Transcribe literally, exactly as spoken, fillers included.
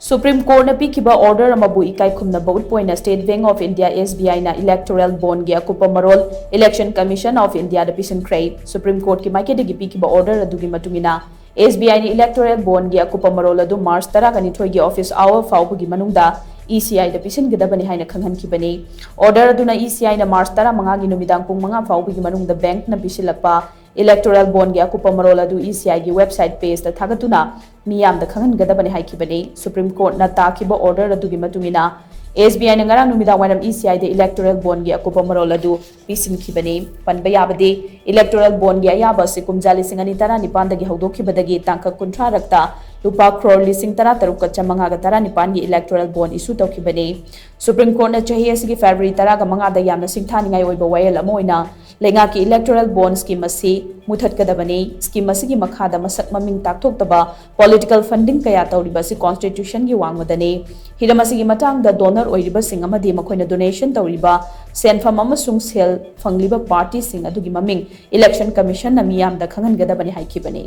Supreme Courtꯅ ꯄꯤꯈꯤꯕ order ꯑꯃꯕꯨ ꯏꯀꯥꯏ ꯈꯨꯝꯅꯕ ꯎꯠꯄ ꯑꯣꯏꯅ State Bank of India, S B Iꯅ electoral bondꯒꯤ ꯑꯀꯨꯞꯄ ꯃꯔꯣꯜ Election Commission of Indiaꯗ ꯄꯤꯁꯤꯟꯈ꯭ꯔꯦ꯫ Supreme Courtꯀꯤ ꯃꯥꯏꯀꯩꯗꯒꯤ ꯄꯤꯈꯤꯕ order ꯑꯗꯨꯒꯤ ꯃꯇꯨꯡ ꯏꯟꯅ, S B Iꯅ electoral bondꯒꯤ ꯑꯀꯨꯞꯄ ꯃꯔꯣꯜ ꯑꯗꯨ March ꯇꯔꯥꯅꯤꯊꯣꯏꯒꯤ office hour ꯐꯥꯎꯕꯒꯤ ꯃꯅꯨꯡꯗ E C Iꯗ ꯄꯤꯁꯤꯟꯒꯗꯕꯅꯤ ꯍꯥꯏꯅ ꯈꯪꯍꯟꯈꯤꯕꯅꯤ꯫ Order ꯑꯗꯨꯅ E C Iꯅ March ꯇꯔꯥꯃꯉꯥꯒꯤ ꯅꯨꯃꯤꯗꯥꯡ ꯄꯨꯡ ꯃꯉꯥ ꯐꯥꯎꯕꯒꯤ ꯃꯅꯨꯡꯗ bankꯅ ꯄꯤꯁꯤꯜꯂꯛꯄ electoral bondꯒꯤ ꯑꯀꯨꯞꯄ ꯃꯔꯣꯜ ꯑꯗꯨ E C Iꯒꯤ website pageꯇ ꯊꯥꯒꯠꯇꯨꯅ ꯃꯤꯌꯥꯝꯗ ꯈꯪꯍꯟꯒꯗꯕꯅꯤ ꯍꯥꯏꯈꯤꯕꯅꯤ꯫ Supreme Courtꯅ ꯇꯥꯈꯤꯕ order ꯑꯗꯨꯒꯤ ꯃꯇꯨꯡ ꯏꯟꯅ, S B Iꯅ ꯉꯔꯥꯡ ꯅꯨꯃꯤꯗꯥꯡ ꯋꯥꯏꯔꯝ E C Iꯗ electoral bondꯒꯤ ꯑꯀꯨꯞꯄ ꯃꯔꯣꯜ ꯑꯗꯨ ꯄꯤꯁꯤꯟꯈꯤꯕꯅꯤ꯫ ꯄꯟꯕ ꯌꯥꯕꯗꯤ, electoral bondꯒꯤ ꯑꯌꯥꯕ ꯑꯁꯤ ꯀꯨꯝꯖꯥ ꯂꯤꯁꯤꯡ ꯑꯅꯤ ꯇꯔꯥꯅꯤꯄꯥꯟꯗꯒꯤ ꯍꯧꯗꯣꯛꯈꯤꯕꯗꯒꯤ ꯇꯥꯡꯀꯛ ꯀꯨꯟꯊ꯭ꯔꯥ ꯔꯛꯇ ꯂꯨꯄꯥ crore ꯂꯤꯁꯤꯡ ꯇꯔꯥ ꯇꯔꯨꯛꯀ ꯆꯥꯃꯉꯥꯒ ꯇꯔꯥꯅꯤꯄꯥꯟꯒꯤ electoral bond issue ꯇꯧꯈꯤꯕꯅꯤ꯫ Supreme Courtꯅ ꯆꯍꯤ ꯑꯁꯤꯒꯤ February ꯇꯔꯥꯒ ꯃꯉꯥꯗ ꯌꯥꯝꯅ ꯁꯤꯡꯊꯥꯅꯤꯡꯉꯥꯏ ꯑꯣꯏꯕ ꯋꯥꯌꯦꯜ ꯑꯃ ꯑꯣꯏꯅ ꯂꯩꯉꯥꯛꯀꯤ electoral bond scheme ꯑꯁꯤ ꯃꯨꯊꯠꯀꯗꯕꯅꯤ꯫ Scheme ꯑꯁꯤꯒꯤ ꯃꯈꯥꯗ ꯃꯁꯛ ꯃꯃꯤꯡ ꯇꯥꯛꯊꯣꯛꯇꯕ political funding ꯀꯌꯥ ꯇꯧꯔꯤꯕ ꯑꯁꯤ constitutionꯒꯤ ꯋꯥꯡꯃꯗꯅꯤ꯫ ꯍꯤꯔꯝ ꯑꯁꯤꯒꯤ ꯃꯇꯥꯡꯗ donor ꯑꯣꯏꯔꯤꯕꯁꯤꯡ ꯑꯃꯗꯤ ꯃꯈꯣꯏꯅ donation ꯇꯧꯔꯤꯕ ꯁꯦꯟꯐꯝ ꯑꯃꯁꯨꯡ ꯁꯦꯜ ꯐꯪꯂꯤꯕ partyꯁꯤꯡ ꯑꯗꯨꯒꯤ ꯃꯃꯤꯡ Election Commissionꯅ ꯃꯤꯌꯥꯝꯗ ꯈꯪꯍꯟꯒꯗꯕꯅꯤ ꯍꯥꯏꯈꯤꯕꯅꯤ꯫